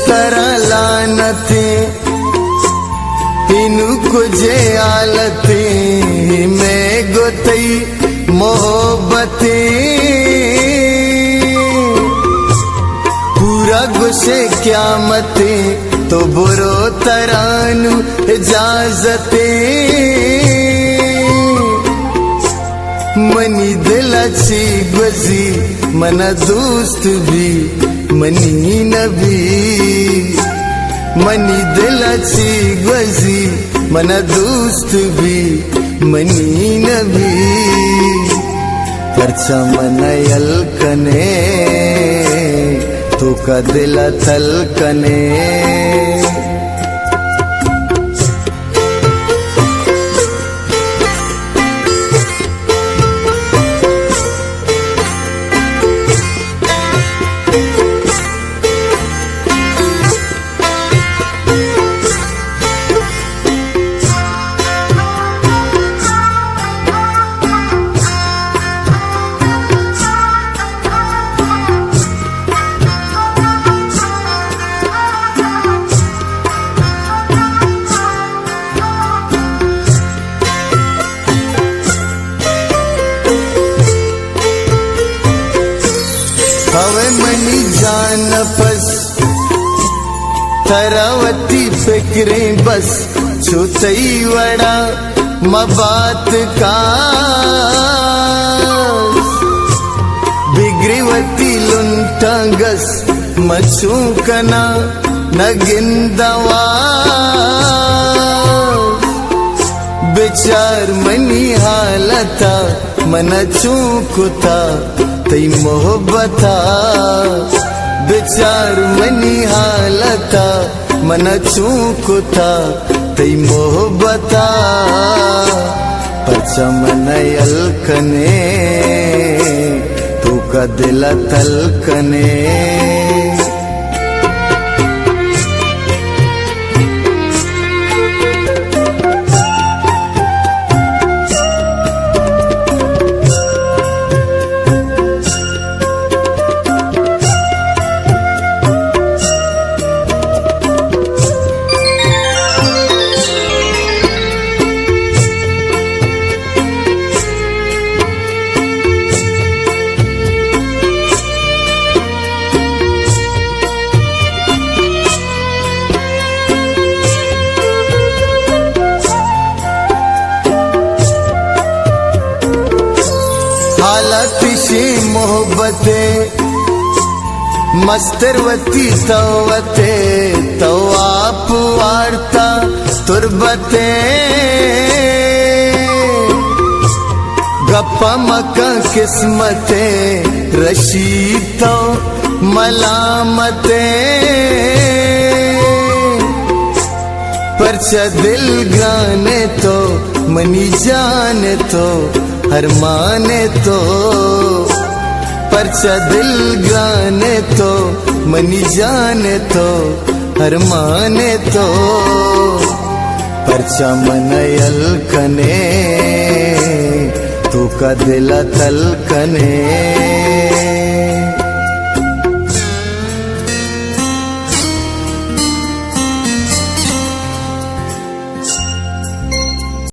ترا لعنتیں، انوں کجے حالتیں، مئے گوں تئی محبتیں۔ پورا گوشے قیامتیں، تو برو ترا نوں اجازتیں۔ منی دل ءَ چی گوزی، من ءَ دوست بی، منی نہ بی۔ منی دل ءَ چی گوزی، من ءَ دوست بی، منی نہ بی۔ پرچا من ءَ یل کنے، توک ءَ دل ءَ تل کنے۔ ہوے منی جان پس، ترا وتی فکریں بس، چو تئی وڑا مبات کاس۔ بگری وتی لنٹاں گس، من چوں کناں نہ گنداں واس۔ بچار منی حالتا، من ءَ چوں کتا تئی محبتا۔ بچار منی حالتا، من ءَ چوں کتا تئی محبتا۔ پرچا من ءَ یل کنے، توک ءَ دل ءَ تل کنے۔ حالت شی محبت مستر وتی تو وتے، تو آپ وارتا تربتے۔ گپ مکن قسمت رشید تو ملامتے۔ پرچا دل گران تو، منی جان تو، ارمان تو۔ پرچا دل گران تو، منی جان تو، ارمان تو۔ پرچا من یل کنے، توک ءَ دل ءَ تل کنے۔